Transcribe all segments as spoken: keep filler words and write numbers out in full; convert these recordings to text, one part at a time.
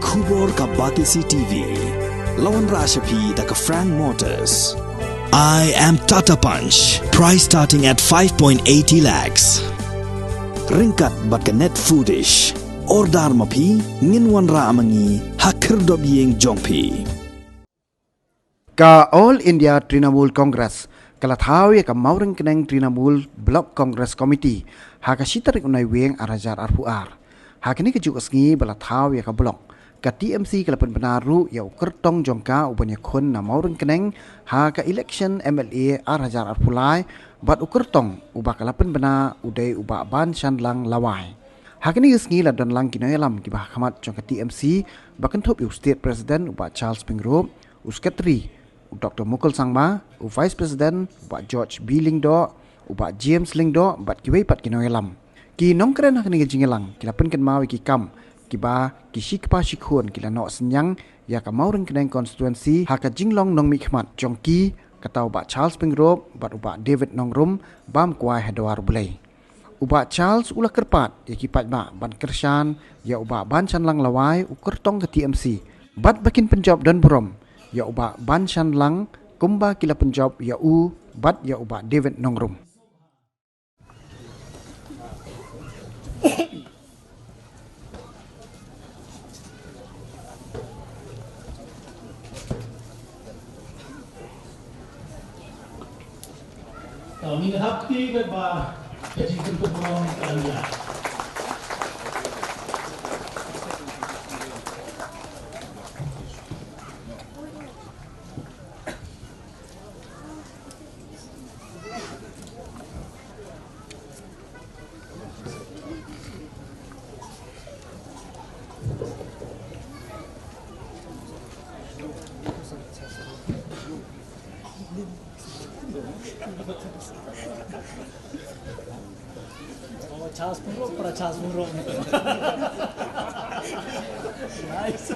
Khubor ka Batesi T V. La wanrah sha phi da ka Frank Motors. I am Tata Punch. Price starting at five point eighty lakhs. Ryngkat bad ka Net Foodish. Order ma phi, ngin wanrah ma ngi ha khyrdop ïing jong phi. Ka All India Trinamool Congress ka la thaw ïa ka Mawryngkneng Trinamool Block Congress Committee ha ka shi tarik u Naiwieng ar hajar arphew ar. Ha kane kajuh ka sngi ba la thaw ïa ka block, ka T M C ka la pynbna ruh ïa u kyrtong jong ka uban ïakhun na Mawryngkneng ha ka election M L A ar hajar arphew lai, bad u kyrtong uba ka la pynbna u dei u Bah Banshanlang Lawai. Ha kane ka sngi la don lang ki nongïalam kiba ha khmat jong ka T M C, ba kynthup ïa u State President u Bah Charles Pyngrope, u Secretary u Doctor Mukul Sangma, u Vice President u Bah George B Lyngdoh, u Bah James Lyngdoh bad kiwei pat ki nongïalam. Ki nongkren ha kane ka jingïalang ki la pynkynmaw ïa ki kam kiba ki shi kpa shi khun ki la noh synñiang ïa ka Mawryngkneng constituency ha ka jinglong nongmihkhmat jong ki, kata u Bah Charles Pyngrope bad u Bah David Nongrum, bam kwai ha dwar U Blei. U Bah Charles u la kyrpad ïa ki paidbah ban kyrshan ïa u Bah Banshanlang Lawai, u kyrtong ka T M C, bad ba kin pynjop don burom ïa u Bah Banshanlang kumba ki la pynjop ïa u bad ïa u Bah David Nongrum. Tang ngin hap ti ka ba ka jingkyntuh burom ka ïa. Oh, Charles Pyngrope, para Charles Pyngrope. Nice.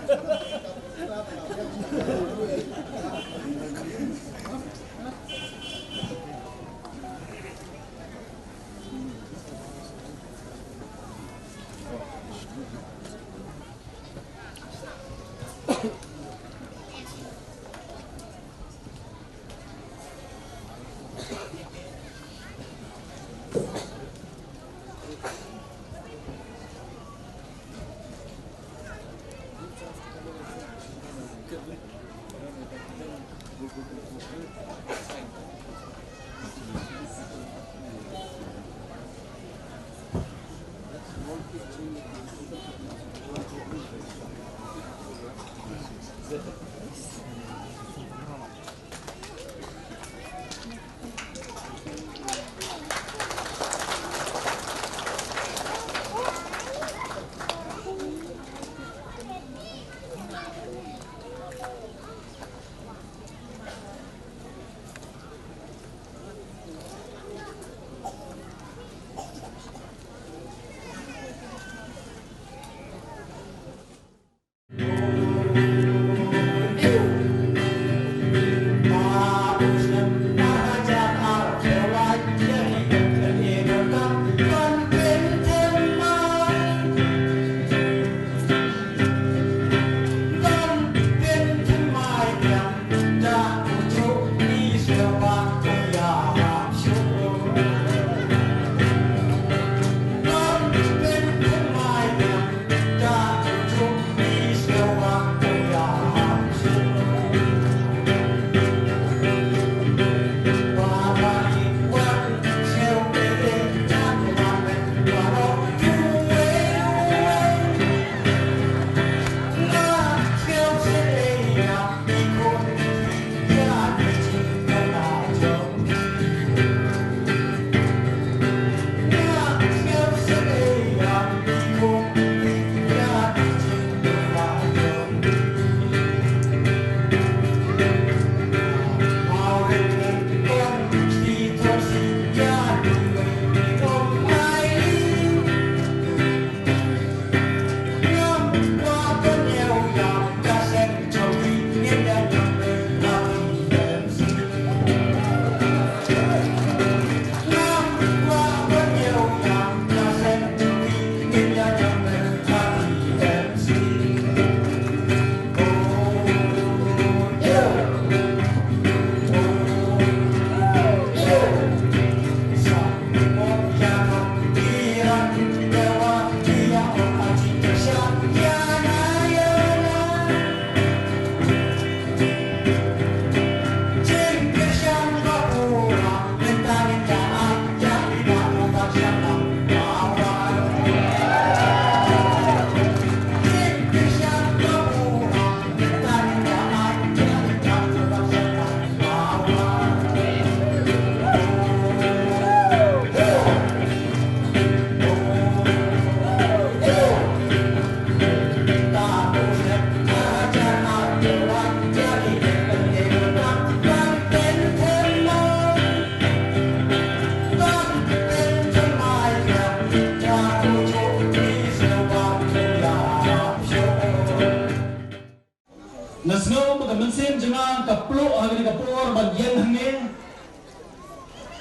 Nga sngew ba ka mynsiem jong nga ka pluh ha kane ka por ban ïeng hangne.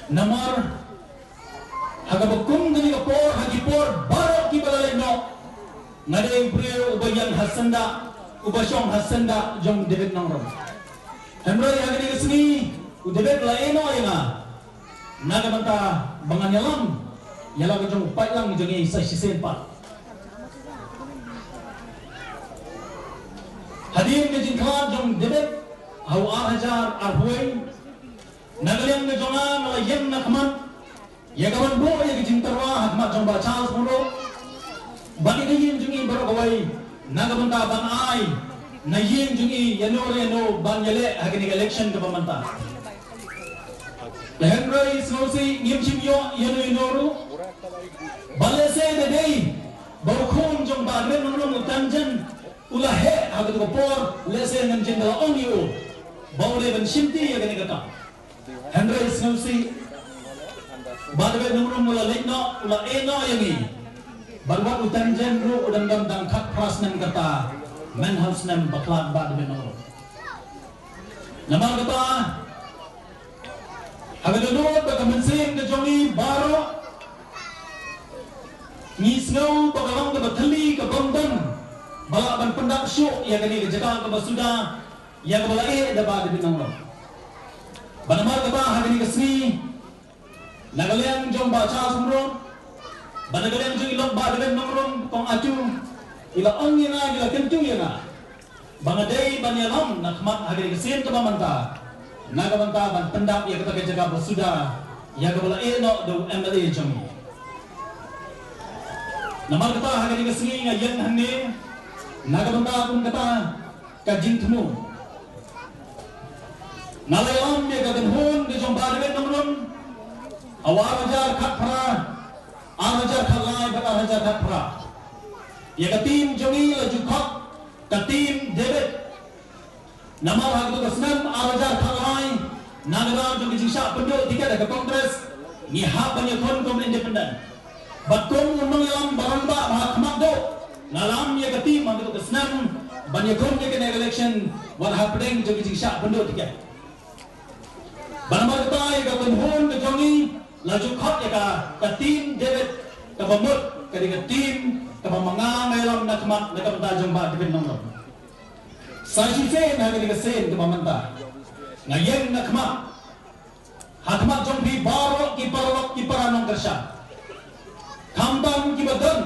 Namar ha kaba kum kane ka por, ha ki por baroh kiba la leit noh, nga dei u briew uba ïeng ha syndah, uba shong ha syndah jong David Nongrum. Hynrei ha kane ka sngi u David la ïehnoh ïa nga na ka bynta ba ngan ïalam ïa la ka jong u paidlang jong ngi sa shisien pat. Hadien ka jingkhlad jong David ha u ar hajar arphew wei, na ka liang ka jong nga, nga la ïeng na khmat ïa ka ban buh ïa ka jingtyrwa ha khmat jong Bah Charles Munro. Bad ïa ka ïing jong ngi baroh kawei na ka bynta ban ai na ïing jong ngi ïano re ïano ban ïaleh ha kane ka election kaba mynta. Hynrei sngewsih ngim shym ïoh ïano ïano ruh. Ba lehse da dei ba u khun jong Bah David Nongrum, u Tanjen, u la heh ha kato ka por, lehse ngan jin da la ong ïa u ba u dei ban shimti ïa kane ka kam. Hynrei sngewsih Bah David Nongrum u la leit noh, u la ïehnoh ïa ngi. Bad wat u Tanjen ruh u dang don tang khatphra snem kata, mynta ha u snem ba khlad Bah David Nongrum. Namar kata, ha kaba nud ba ka mynsiem ka jong ngi baroh ngi sngew ba ka long kaba thylli, ka bym don ba lah ban pyndap shuh ïa kane ka jaka kaba suda ïa kaba la ïeh da Bah David Nongrum. Bad namar kata ha kane ka sngi, na ka liang jong Bah Charles Munro bad na ka liang jong i lok Bah David Nongrum, kong Atu, i la ong ïa nga, i la kyntu ïa nga ba nga dei ban ïalam na khmat ha kane ka sien kaba mynta na ka bynta ban pyndap ïa kata ka jaka ba suda ïa kaba la ïeh noh da u M L A jong ngi. Namar kata ha kane ka sngi nga ïeng hangne na ka bynta kum kata ka jingthmu. Nga la ïalam ïa ka kynhun ka jong Bah David Nongrum ha u ar hajar khatphra, ar hajar khatlai bad ar hajar khatphra. Ïa ka team jong ngi la ju khot ka team David. Namar ha kato ka snem ar hajar khatlai, na ka daw jong ka jingshah pynduh tiket ha ka Congress, ngi hap ban ïakhun kum independent. Bad kum u nongïalam ba rangbah ba ha khmat duh, nga lam ïa ka team ha kato ka snem ban ïakhun ïa kane ka election wat hapdeng jong ka jingshah pynduh tiket. Bad namar kata ïa ka kynhun ka jong ngi la ju khot ïa ka, ka team David, kaba mut ka dei ka team kaba ma nga nga ïalam na khmat na ka bynta jong Bah David Nongrum. Sa shisien ha kane ka sien kaba mynta nga ïeng na khmat, ha khmat jong phi baroh ki paralok ki para nongkyrshan, khamtam kiba don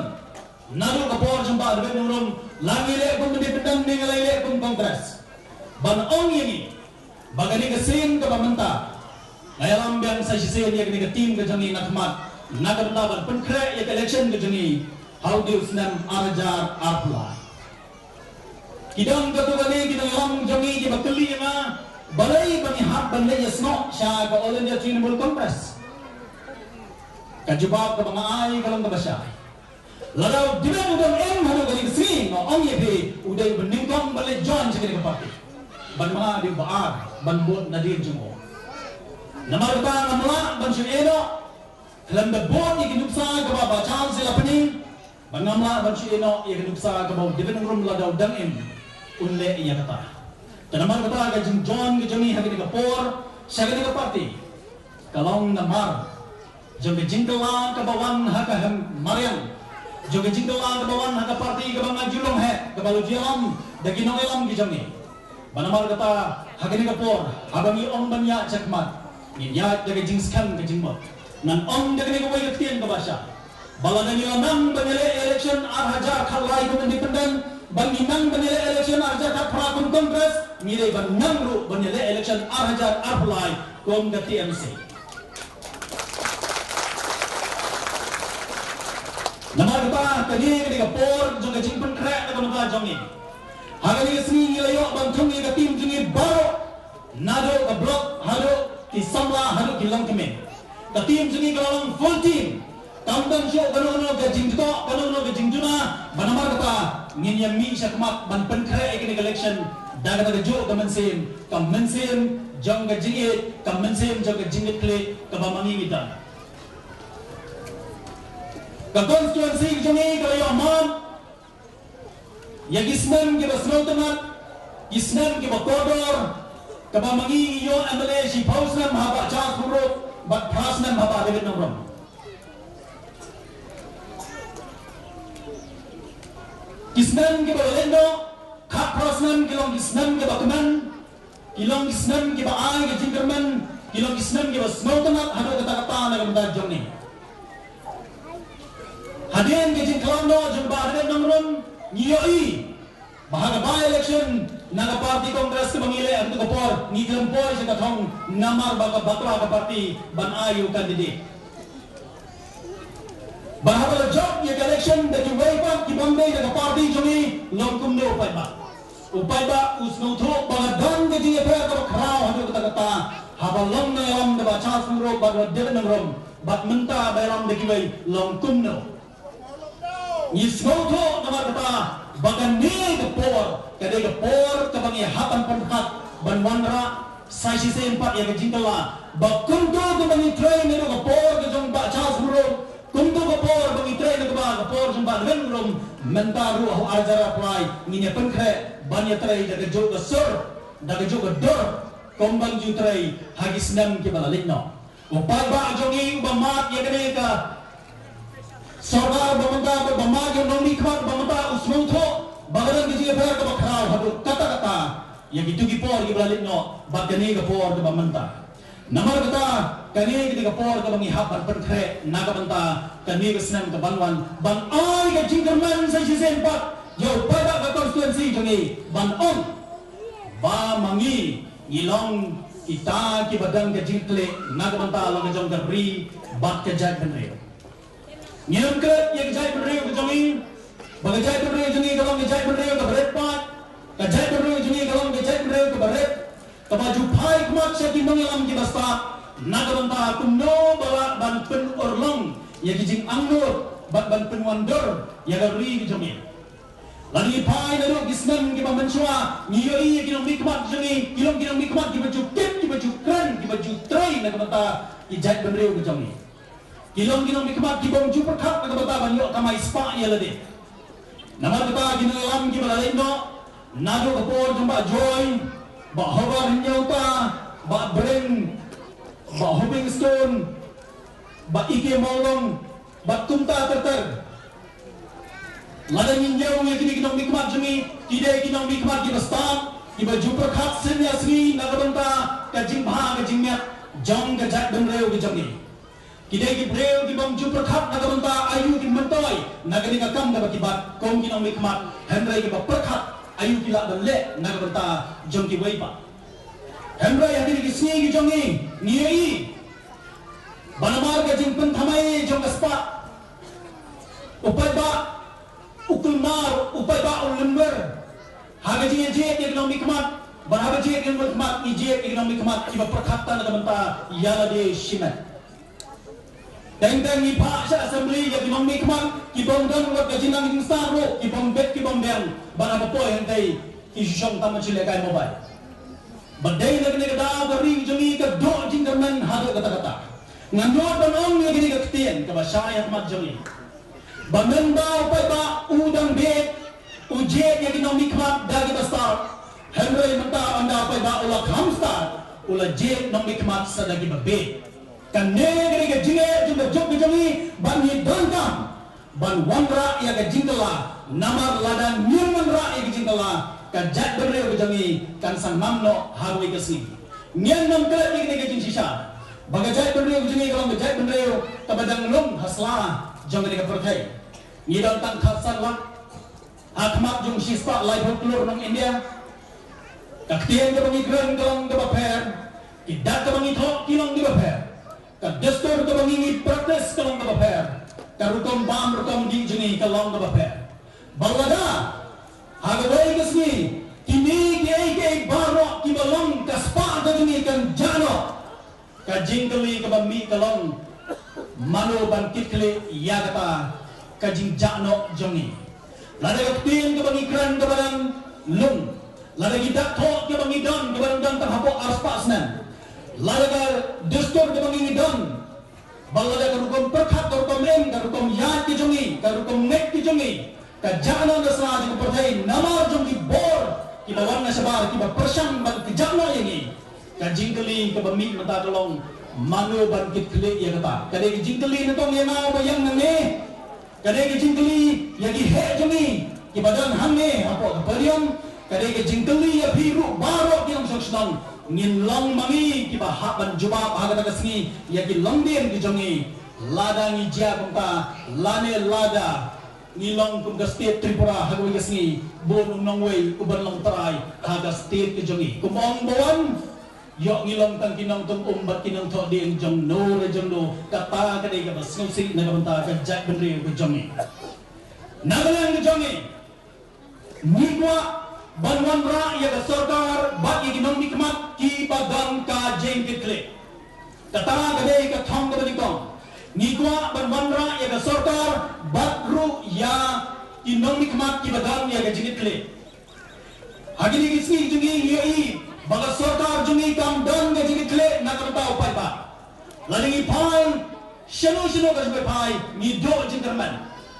naduh ka por jong Bah David Nongrum, la ngi leh kum independent ne ngi la leh kum Congress, ban ong ïa ngi ba kane ka sien kaba mynta nga ïalam biang sa shisien ïa kane ka team ka jong ngi na khmat na ka bynta ban pynkhreh ïa ka election ka jong ngi ha u dei u snem ar hajar arphew lai. Ki don katto katne ki nongïalam jong ngi kiba kylli ïa nga balei ba ngi hap ban leit ïasnoh sha ka All India Trinamool Congress. Ka jubab kaba nga ai ka long kaba shai. Lada u David u dang im haduh kane ka sngi, nga ong ïa phi, u dei uba nyngkong ban leit join sha kane ka party. Bad ma nga dei uba ar ban bud nadien jong u. Namar kata ngam lah ban shu ïehnoh khlem da bud ïa ki nuksa kaba Bah Charles i la pyni. Bad ngam lah ban shu ïehnoh ïa ka nuksa kaba u David Nongrum lada u dang im un leh ïa kata. Te namar kata ka jingjoin ka jong ngi ha kane ka por sha kane ka party ka long namar jong ka jingkylla kaba wan ha ka hynmen mariang, jong ka jingkylla kaba wan ha ka party kaba nga ju long heh, kaba la ju ïalam da ki nongïalam ki jong ngi. Bad namar kata ha kane ka por haba ngi ong ban ïaid shakhmat, ngin ïaid da ka jingskhem ka jingmut. Ngan ong da kane kawei ka ktien kaba shai, ba lada ngi la nang ban ïaleh election ar hajar khatlai kum independent, ba ngi nang ban ïaleh election ar hajar khatphra kum Congress, ngi dei ban nang ruh ban ïaleh election ar hajar arphew lai kum ka T M C. Namar kata kane ka dei ka por jong ka jingpynkhreh na ka bynta jong ngi. Ha kane ka sngi ngi la ïoh ban thung ïa ka team jong ngi baroh, naduh ka block haduh ki samla haduh ki longkmie. Ka team jong ngi ka la long full team. Kam don shuh kano kano ka jingtoh, kano kano ka jingduna. Bad namar kata ngin ïa mih shakhmat ban pynkhreh ïa kane ka election da kata kajuh ka mynsiem, ka mynsiem jong ka jingïeit, ka mynsiem jong ka jingkitkhlieh kaba ma ngi ngi don. Ka constituency ka jong ngi ka la ïoh map ïa ki snem kiba sngewtynnat, Ki snem kiba kordor, kaba ma ngi ngi ïoh M L A shiphew snem ha Bah Charles Pyngrope bad phra snem ha Bah David Nongrum. Ki snem kiba la leit noh, khatphra snem ki long ki snem kiba kmen, ki long ki snem kiba ai ka jingkyrmen, ki long ki snem kiba sngewtynnat haduh katta katta na ka bynta jong ngi. Hadien ka jingkhlad noh jong Bah David Nongrum, ngi ïohi ba ha ka by-election na ka party Congress kaba ngi leh ha kato ka por, ngi khlem poi sha ka thong namar ba ka bakla ka party ban ai u candidate. Bad haba la jop ïa ka election da kiwei pat ki bym dei na ka party jong ngi, long kumno u paidbah? U paidbah u sngewthuh ba ka don ka jingïapher kaba khraw haduh katta katta haba long nongïalam da Bah Charles Pyngrope bad Bah David Nongrum, bad mynta ba ïalam da kiwei long kumno? Ngi sngewthuh namar kata ba kane ka por ka dei ka por kaba ngi hap ban pyrkhat ban wanrah sa shisien pat ïa ka jingkylla ba kumta kumba ngi trei naduh ka por ka jong Bah Charles Pyngrope, kumta ka por ba ngi trei na kaba ka por jong Bah David Nongrum, mynta ruh ha u ar hajar arphew lai ngin ïa pynkhreh ban ïa trei da kajuh ka sur, da kajuh ka dur kumba ngi ju trei ha ki snem kiba la leit noh. U paidbah jong ngi uba mad ïa kane ka sorkar ba mynta, ba mad ïa u nongmihkhmat ba mynta u sngewthuh ba ka don ka jingïapher kaba khraw haduh katta katta ïa kito ki por kiba la leit noh bad kane ka por kaba mynta. Namar kata, kane ka dei ka por kaba ngi hap ban pynkhreh na ka bynta kane ka snem kaban wan, ban ai ka jingkyrmen sa shisien pat ïa u paidbah ka constituency jong ngi, ban ong ba ma ngi ngi long kita kiba don ka jingkitkhlieh na ka bynta la ka jong ka ri bad ka jaitbynriew. Ngim klet ïa ka jaitbynriew ka jong ngi ba ka jaitbynriew jong ngi ka long ka jaitbynriew kaba rit paid, ka jaitbynriew jong ngi ka long ka jaitbynriew kaba rit, kaba ju phai khmat sha ki nongïalam kiba stad na ka bynta kumno ba lah ban pynurlong ïa ki jingangnud bad ban pynwandur ïa ka ri ka jong ngi. Lada ngi phai naduh ki snem kiba mynshuwa, ngi ïohi ïa ki nongmihkhmat jong ngi ki long ki nongmihkhmat kiba ju kit, kiba ju kren, kiba ju trei na ka bynta ki jaitbynriew ka jong ngi. Ki long ki nongmihkhmat kibym ju pyrkhat na ka bynta ban ïoh kamai spah ïa lade. Namar kata ki nongïalam kiba la leit noh naduh ka por jong Bah Joy, Bah Hoover Hynñiewta, Bah Brent, Bah Hoping Stone, Bah E K Mawlong bad kumta ter ter. Lada ngin ïohi ïa kine ki nongmihkhmat jong ngi, ki dei ki nongmihkhmat kiba stad, kiba ju pyrkhat sien ïa sngi na ka bynta ka jingbha ka jingmiat jong ka jaitbynriew ka jong ngi. Ki dei ki briew kibym ju pyrkhat na ka bynta aïu kin myntoi na kane ka kam kaba ki bat kum ki nongmihkhmat, hynrei kiba pyrkhat aïu ki lah ban leh na ka bynta jong kiwei pat. Hynrei ha kine ki sngi ki jong ngi, ngi ïohi ba namar ka jingpynthymmai jong ka spah, u paidbah u kulmar, u paidbah u lynwer ha ka jingïajied ïa ki nongmihkhmat. Bad haba jied ïa ki nongmihkhmat, ngi jied ïa ki nongmihkhmat kiba pyrkhat tang na ka bynta ïa lade shimet. Teng teng ngi phah sha assembly ïa ki nongmihkhmat kibym don wat ka jingnang jingstad ruh, kibym bit kibym biang, bad haba poi hangtei ki shu shong tang ban shu lehkai mobile. Ba dei na kane ka daw ka ri jong ngi ka duh jingkyrmen haduh katta katta. Nga nud ban ong ïa kane ka ktien kaba shai ha khmat jong ngi, ba mynba u paidbah u dang bit u jied ïa ki nongmihkhmat da kiba stad, hynrei mynta ynda u paidbah u la kham stad u la jied nongmihkhmat sa da kiba bit. Kane ka dei ka jingeh jong ka juk ka jong ngi ba ngi donkam ban wanrah ïa ka jingkylla, namar lada ngim wanrah ïa ka jingkylla, ka jaitbynriew ka jong ngi kan sa ngam noh ha kawei ka sngi. Ngin ym klet ïa kane ka jingshisha ba ka jaitbynriew ka jong ngi ka long ka jaitbynriew kaba dang lung ha sla jong kane ka pyrthei. Ngi don tang khatsan lak ha khmat jong shispah laiphew klur nong India. Ka ktien kaba ngi kren ka long kaba pher, ki dak kaba ngi thoh ki long kiba pher, ka dustur kaba ngi ngi practice ka long kaba pher, ka rukom bam rukom dih jong ngi ka long kaba pher. Bad lada ha kawei ka sngi kine kiei kiei baroh kiba long ka spah ka jong ngi kan jah noh, ka jingkylli kaba mih ka long, mano ban kitkhlieh ïa kata ka jingjah noh jong ngi? Lada ka ktien kaba ngi kren kaba dang lung, lada ki dak thoh kiba ngi don kiba dang don tang hapoh arspah snem, lada ka dustur kaba ngi ngi don, bad lada ka rukom pyrkhat, ka rukom im, ka rukom ïaid ka jong ngi, ka rukom ngeit ka jong ngi ka jah noh na sla jong ka pyrthei namar jong ki bor Kiba wan na shabar, kiba pyrshang ban kjat noh ïa ngi. Ka jingkylli kaba mih mynta ka long, mano ban kit khlieh ïa kata? Ka dei ka jingkylli nyngkong ïa nga uba ïeng nangne. Ka dei ka jingkylli ïa ki heh jong ngi kiba don hangne hapoh ka podium. Ka dei ka jingkylli ïa phi ruh baroh ki nongshong shnong. Ngin long ma ngi kiba hap ban jubab ha kata ka sngi ïa ki longdien ki jong ngi. Lada ngi jia kumta, lane lada ngi long kum ka state Tripura ha kawei ka sngi, bun u nongwei uban long trai ha ka state ka jong ngi. Kum ong ba wan, ïoh ngi long tang ki nongtum um bad ki nongthoh dieng jong no re jong no. Kata ka dei kaba sngewsih na ka bynta ka jaitbynriew ka jong ngi. Na ka liang ka jong ngi, ngi kwah ban wanrah ïa ka sorkar bad ïa ki nongmihkhmat kiba don ka jingkitkhlieh. Kata ka dei ka thong kaba nyngkong. Ngi kwah ban wanrah ïa ka sorkar bad ruh ïa ki nongmihkhmat kiba don ïa ka jingkitkhlieh. Ha kine ki sngi jong ngi ngi ïohi ba ka sorkar jong ngi kam don ka jingkitkhlieh na ka bynta u paidbah. Lada ngi phai shano shano ka jingpynphai, ngi duh jingkyrmen.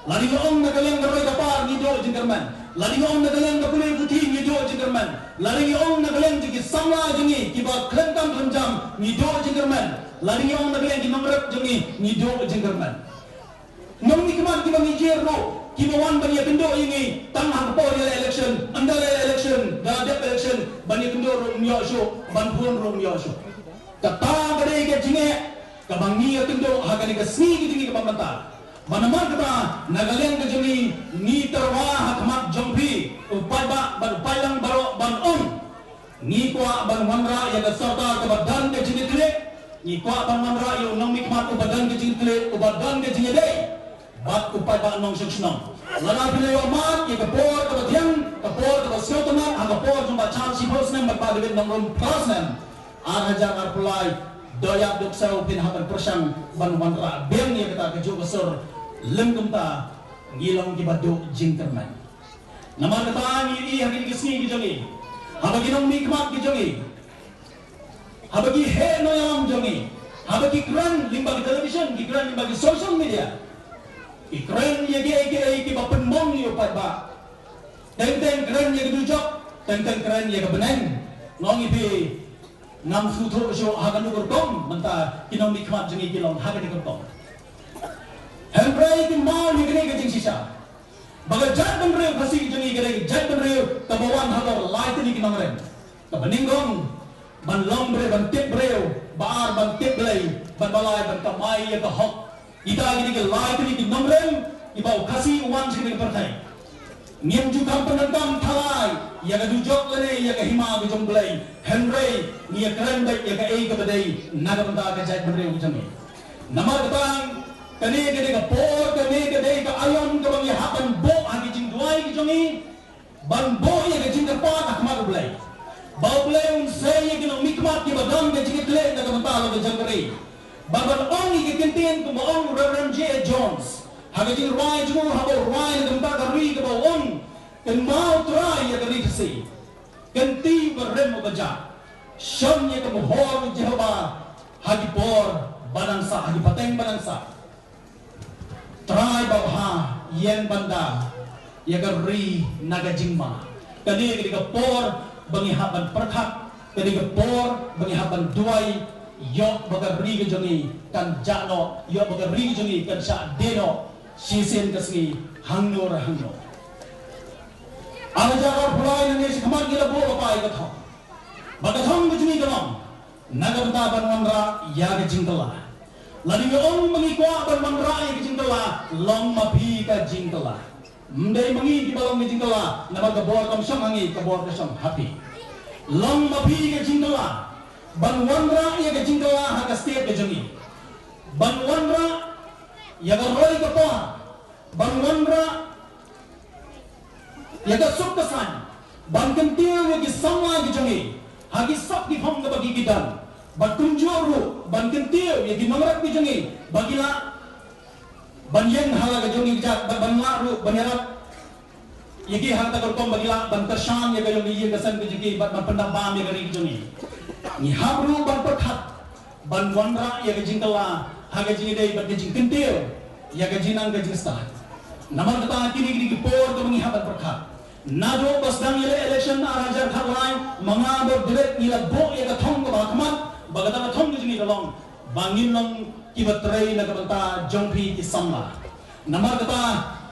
Lada ngi ong na ka liang ka roi ka par, ngi duh jingkyrmen. Lada ngi ong na ka liang ka pule puthi, ngi duh jingkyrmen. Lada ngi ong na ka liang jong ki samla jong ngi kiba khlem kam khlem jam, ngi duh jingkyrmen. Lada ngi ong na ka liang ki nongrep jong ngi, ngi duh jingkyrmen. Nongmihkhmat kiba ngi jied ruh, kiba wan ban ïakynduh ïa ngi tang ha ka por ïaleh election, ynda leh election, da dep election, ban ïakynduh ruh ym ïoh shuh, ban phone ruh ym ïoh shuh. Kata ka dei ka jingeh kaba ngi ïakynduh ha kane ka sngi ka jong ngi kaba mynta. Ba namar kata, na ka liang ka jong ngi, ngi tyrwa ha khmat jong phi, u paidbah bad u paidlang baroh, ban ong, ngi kwah ban wanrah ïa ka sorkar kaba don ka jingkitkhlieh. Ngi kwah ban wanrah ïa u nongmihkhmat uba don ka jingkitkhlieh, uba don ka jingïadei bad u paidbah nongshong shnong. Lada phi la ïoh mad ïa ka por kaba thiang, ka por kaba sngewtynnat, ha ka por jong Bah Charles shiphew snem bad Bah David Nongrum phra snem, ar hajar arphew lai, doh ïap doh ksew, phin hap ban pyrshang ban wanrah biang ïa kata kajuh ka sur. Lym kumta, ngi long kiba duh jingkyrmen. Namar kata ngi ïohi ha kine ki sngi ki jong ngi, haba ki nongmihkhmat ki jong ngi, haba ki heh nongïalam jong ngi, haba ki kren lyngba ki television, ki kren lyngba ki social media, ki kren ïa kiei kiei kiba pynmong ïa u paidbah. Teng teng kren ïa ka dujok, teng teng kren ïa ka bneng. Nga ong ïa phi, ngam sngewthuh shuh ha kano ka rukom mynta ki nongmihkhmat jong ngi ki long ha kane ka rukom. Hynrei ki mad ïa kane ka jingshisha. Ba ka jaitbynriew Khasi ka jong ngi ka dei ka jaitbynriew kaba wan halor lai tylli ki nongrim. Kaba nyngkong, ban long briew, ban tip briew, ba ar, ban tip Blei, bad ba lai, ban kamai ïa ka hok. Kita kine ki lai tylli ki nongrim kiba u Khasi u wan sha kane ka pyrthei. Ngim ju kham pyndonkam tharai ïa ka dujok lane ïa ka hima ka jong Blei, hynrei ngi ïakren beit ïa kaei kaba dei na ka bynta ka jaitbynriew ka jong ngi. Namar kata, kane ka dei ka por, kane ka dei ka aiom kaba ngi hap ban buh ha ki jingduwai ki jong ngi, ban buh ïa ka jingkyrpad ha khmat U Blei, ba U Blei un sei ïa ki nongmihkhmat kiba don ka jingkitkhlieh na ka bynta la ka jong ka ri. Bad ban ong ïa ki kyntien kumba ong Reverend J A Jones ha ka jingrwai jong u haba u rwai na ka bynta ka ri, kaba u ong, kynmaw Trai ïa ka ri Khasi, kynti uba rim uba jah, shon ïa ka mohor u Jehobah ha ki por ba dang sah, ha ki pateng ba dang sah. Trai babha, ïeng ban da ïa ka ri na ka jingma. Kane ka dei ka por ba ngi hap ban pyrkhat, ka dei ka por ba ngi hap ban duwai, ïoh ba ka ri ka jong ngi kan jah noh, ïoh ba ka ri ka jong ngi kan shah die noh shisien ka sngi, hangno re hangno. Ar hajar arphew lai, nangne shakhmat ngi la buh lypa ïa ka thong. Bad ka thong ka jong ngi ka long, na ka bynta ban wanrah ïa ka jingkylla. Lada ngi ong ba ngi kwah ban wanrah ïa ka jingkylla, long ma phi ka jingkylla. Ym dei ma ngi kiba long ka jingkylla, namar ka bor kam shong ha ngi, ka bor ka shong ha phi. Long ma phi ka jingkylla ban wanrah ïa ka jingkylla ha ka state ka jong ngi. Ban wanrah ïa ka roi ka par, ban wanrah ïa ka suk ka saiñ, ban kyntiew ïa ki samla ki jong ngi ha ki sap ki phong kaba ki ki don, ban kumjuh ruh ban kyntiew ïa ki nongrep ki jong ngi ba ki lah ban ïeng ha la ka jong ngi ka jait, ban, ban lah ruh ban ïarap ïa ki ha kata ka rukom ba ki lah ban kyrshan ïa ka ïing ka sem ka jong ki bad ban pyndap bam ïa ka ri ka jong ngi. Ngi hap ruh ban pyrkhat ban wanrah ïa ka jingkylla ha ka jingïadei bad ka jingkyntiew ïa ka jingnang ka jingstad. Namar kata kine ki dei ki por kaba ngi hap ban pyrkhat. Naduh ba sdang ïaleh election ar Hajar khatlai, ma nga bad u David ngi la buh ïa ka thong kaba ha khmat, ba kata ka thong ka jong ngi ka long ba ngin long kiba trei na ka bynta jong phi ki samla. Namar kata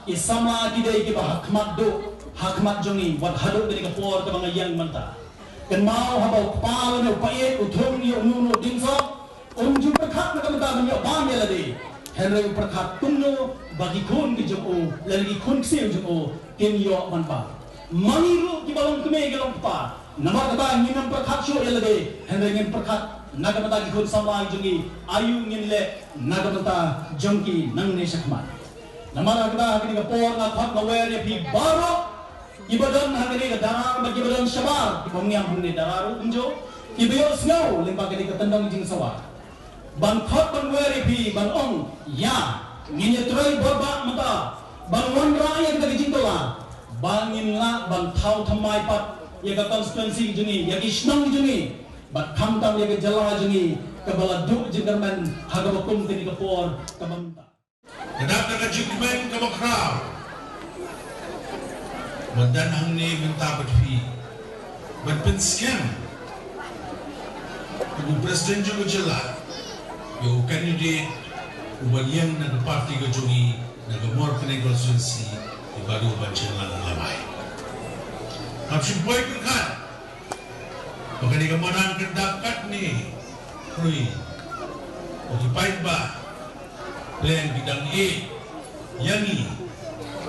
ki samla ki dei kiba ha khmat duh ha khmat jong ngi wat haduh kane ka por kaba nga ïeng mynta. Kynmaw haba u kpa lane u paid u thung ïa uno uno u diengsoh, um ju pyrkhat na ka bynta ban ïoh bam ïa lade. Hynrei u pyrkhat kumno ba ki khun ki jong u lane ki khun ksiew jong u kin ïoh ban bam. Ma ngi ruh kiba long kmie ki long kpa, namar kata ngin ym pyrkhat shuh ïa lade, hynrei ngin pyrkhat na ka bynta ki khun samla jong ngi, aïu ngin leh na ka bynta jong ki nangne shakhmat. Namar kata ha kane ka por nga khot nga wer ïa phi baroh kiba don ha kane ka darar bad kiba don shabar, kiba ym ngiam hangne darar ruh kumjuh, kiba ïohsngew lyngba kane ka tyndong jingsawa. Ban khot ban wer ïa phi ban ong, ïa, ngin ïatrei bor bak mynta ban wanrah ïa kata ka jingkylla ba ngin lah ban thaw thymmai pat ïa ka constituency jong ngi, ïa ki shnong jong ngi, bad khamtam ïa ka jylla jong ngi kaba la duh jingkyrmen ha kaba kum kane ka por kaba mynta. Ka dap da ka jingkmen kaba khraw ban don hangne mynta bad phi ban pynskhem ïa u President jong ka jylla, ïa u candidate uba ïeng na ka party ka jong ngi na ka Mawryngkneng constituency, i Bah Duh Banshang Langbai. Ngam shym poi pyrkhat ba kane ka madan kan dap katne khrui. Ba ki paidbah pyrshang ki dang ïeit ïa ngi,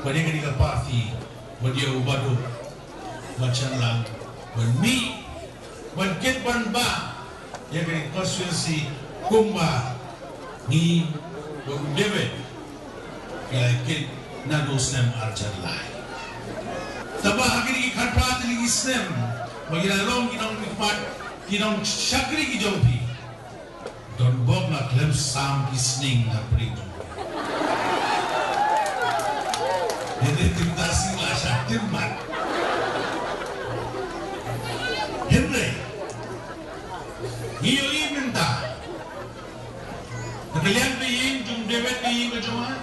ba dei kane ka party, ba dei u Bah Duh Banshang Langbai, ban mih ban kit ban bah ïa kane ka constituency kumba ngi bad u David ngi la kit naduh u snem ar hajar lai. Tangba ha kine ki khatphra tylli ki snem ba ngi la long ki nongmihkhmat, ki nongshakri ki jong phi, don bok nga khlem sam ki sning na pdeng jong phi. Dei dei tim ta sing la shah tim mat. Hynrei ngi ïohi mynta na ka liang ka ïing jong David, ka ïing ka jong nga,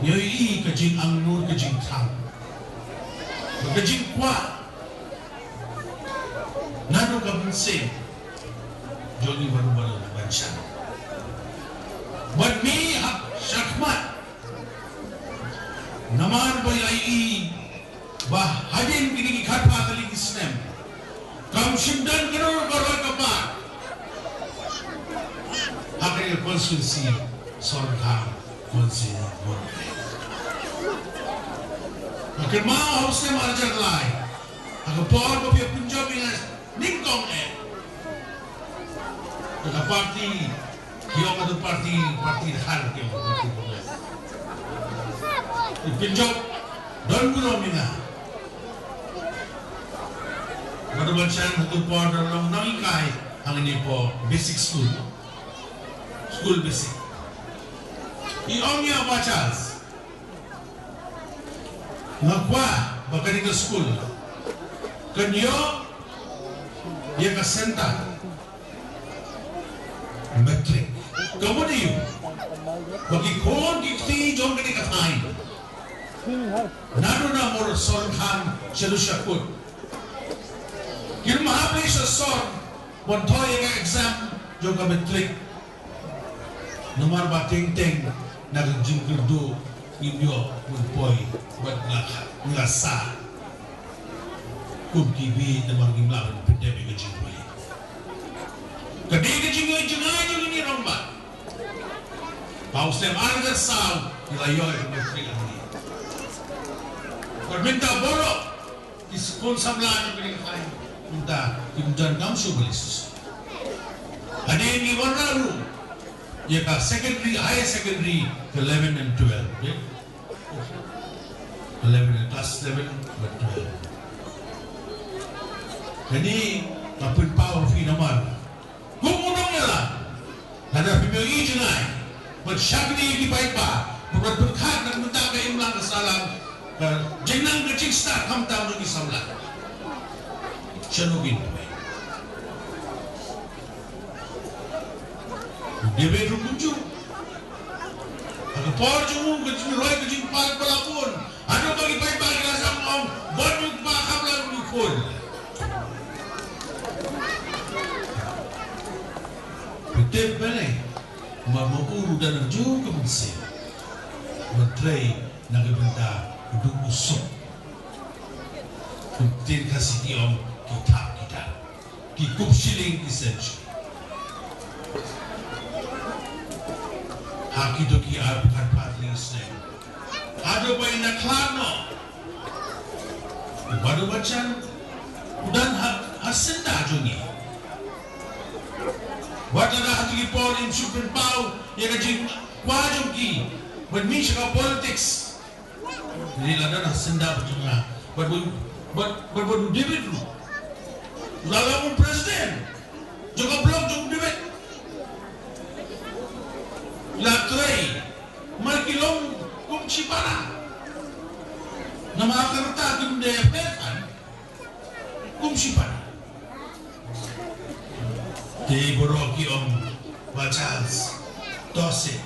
ngi ïohi ka jingangnud, ka jingthrang, ka jingkwah naduh ka mynsiem jong i Bah Duh Banshang ban mih ha shakhmat. Namar ba ngi la ïohi ba hadien kine ki khatphra tylli ki snem kam shym don kano ka roi ka par ha kane ka constituency Sohryngkham, constituency Mawryngkneng. Nga kynmaw ha u snem ar hajar lai, ha ka por ba phi ïa pynjop ïa nga nyngkong eh da ka party, ki ong ka party, party Dhar, ki ong ka party Congress. Pynjop don burom ïa nga. Bah Duh Banshang ha kato ka por don long nonghikai hangne hapoh basic school, school basic. I ong ïa Bah Charles, nga kwah ba kane ka school kan ïoh ïa ka centre matric. Ka mut aïu? Ba ki khun ki kti jong kane ka thaiñ, naduh na Mawryngkneng, Sohryngkham shaduh shakut, kin ym hap leit sha sor ban thoh ïa ka exam jong ka matric. Namar ba teng teng na ka jingkyrduh ngim ïoh ban poi bad nga, nga sah kum ki baieit namar ngim lah ban pyndep ïa ka jingpoi. Ka dei ka jingïohi jngai jong ngi rangbah ba u snem ar hajar saw ngi la ïoh ïa ka matric hangne. Bad mynta baroh ki khun samla jong kane ka thaiñ mynta kim don kam shuh ban leit sha sor. Hadien ngi wanrah ruh ïa ka secondary, higher secondary, ka eleven and twelve, eh? Eleven and class eleven bad twelve. Kane nga pynpaw ïa phi namar kum u nongïalam, lada phim ïohi jngai ban shakri ïa ki paidbah, ban pyrkhat na ka bynta ka imlang ka sahlang, ka jingnang ka jingstad khamtam jong ki samla, shano ngin poi? U David ruh kumjuh. Ha ka por jong u ka jingroi ka jingpang ka la bun. Haduh ba ki paidbah ki la sdang ong, bun u kpa Balei? Namar ma u ruh u don ha ju ka mynsiem ban trei na ka bynta u duk u suk. Kum ktien Khasi ki ong ki thap ki dap, ki kup shilling ki sem shilling. Ha kito ki arphew khatphra tylli ki snem haduh ba ïa khlad noh, u Bah Duh Bah Chan u don ha, ha syndah jong ngi. Wat la da ha kito ki por ngim shu pynpaw ïa ka jingkwah jong ki ban mih sha ka politics. Ngi la don ha syndah ba jong nga. Bad, bad, bad, bad u David ruh u la long u president jong ka block jong u David. La trei, mar ki long kum shipara. Namar ka rta kim dei pyrkhat kum shipara. Te baroh ki ong, Bah Charles, to seh,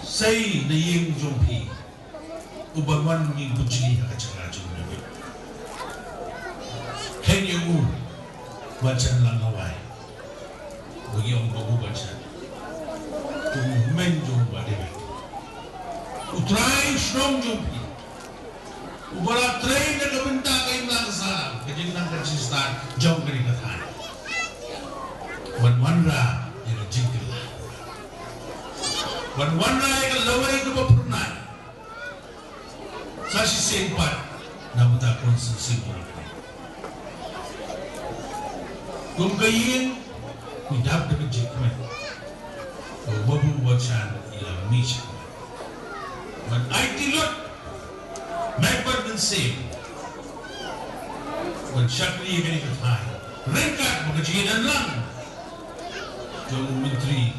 sei na ïing jong phi, u ban wan ngi bujli ha ka jaka jong u David. Khein ïa u Bah Chan Langlawai. Ba ngi ong Babu Bah Chan, u hynmen jong u Bah David, u trai shnong jong phi, uba la trei na ka bynta ka imlang ka sahlang, ka jingnang ka jingstad jong kane ka thaiñ, ban wanrah ïa ka jingkylla, ban wanrah ïa ka lawei kaba phyrnai. Sa shisien pat na bynta constituency Mawryngkneng. Kum ka ïing, ngi dap da ka jingkmen ba u Babu Bah Chan u la mih sha khmat ban aiti lut met bad mynsiem ban shakri ïa kane ka thaiñ ryngkat bad ka jingïadonlang jong u Myntri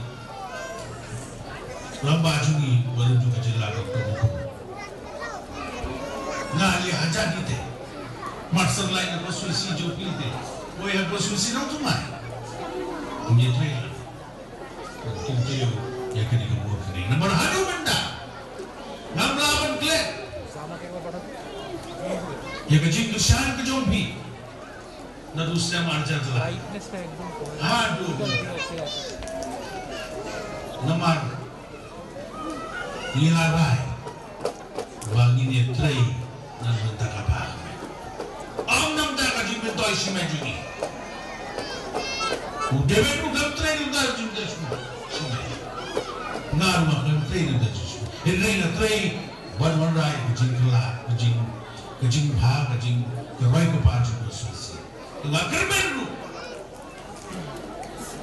Rangbah jong ngi ba don jong ka jylla, Doctor Mukul. Nga leh hajan ite. Mar sar lai na constituency jong phi ite. Poi ha constituency Nongthymmai. Ngi trei. Ngi trei ïa kane ka Mawryngkneng. Namar haduh mynta ngam lah ban klet ïa ka jingkyrshan ka jong phi. Naduh u snem ar hajar lai haduh mynta. Namar ngi la rai ba ngin ïa trei na ka bynta ka bha. Ym na ka bynta ka jingmyntoi shimet jong ngi. U David ruh kam trei na ka bynta ka jingmyntoi shimet. Nga ruh ngam trei na ka bynta ka jingmyntoi shimet. Hynrei nga trei ban wanrah ïa ka jingkylla, ka jing, ka jingbha, ka jing, ka roi ka par jong ka constituency. Nga kyrmen ruh.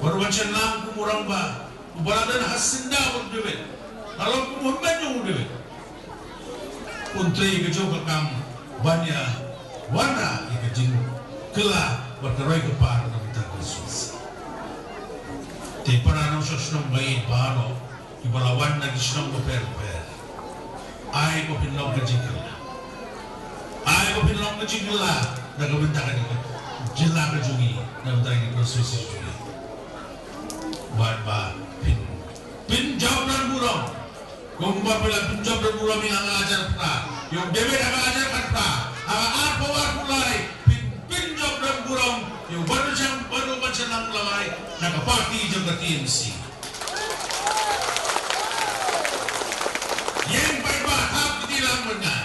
Bad u Bah Chan Lang kum u rangbah uba la don ha syndah bad u David, la long kum u hynmen jong u David, un trei ka jong ka kam ban ïa wanrah ïa ka jingkylla bad ka roi ka par na ka bynta ka constituency. Te para nongshong shnong ba ïeit baroh, kiba la wan na ki shnong bapher bapher. Ai ba phin long ka jingkylla. Ai ba phin long ka jingkylla na ka bynta ka jylla ka jong ngi, na ka bynta ka constituency jong ngi. Bad ba phin pynjop don burom. Kumba phi la pynjop don burom ïa nga ha ka ar hajar phra, ïa u David ha ka ar hajar khatphra, ha ka arphew arphew lai phin pynjop don burom ïa u Bah Chan, Bah Chan Lang Lawai na ka party jong ka T M C. Ïeng paidbah, thap kti lang bad nga.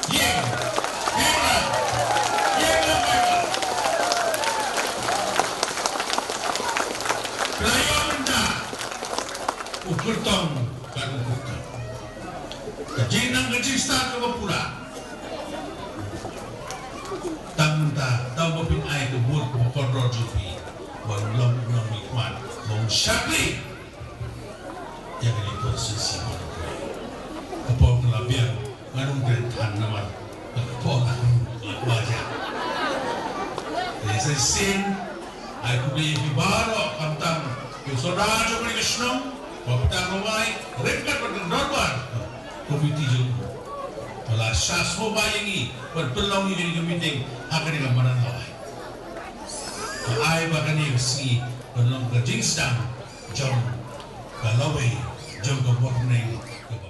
Ïeng. Ïeng lang. Ïeng lang paidbah. Phi la ïoh mynta u kyrtong bad u kyrtong. Ka jingnang ka jingstad kaba pura. Tang mynta, tang ba phin ai ka vote kaba kordor jong phi, ba un long, un long mihkhmat, ba un shakri ïa kane ka constituency. Ka por ka la biang, ngan ym kren than namar ka por ka la biang. Te sa shisien, ai khublei ïa phi baroh, khamtam ïa u sordar jong kane ka shnong, Bah Ptang Lawai, ryngkat bad ka dorbar committee jong u, ba la shah sngewbha ïa ngi ban pynlong ïa kane ka meeting ha kane ka madan lawai. Ka ai ba kane ka sngi ban long ka jingsdang jong ka lawei jong ka Mawryngkneng kaba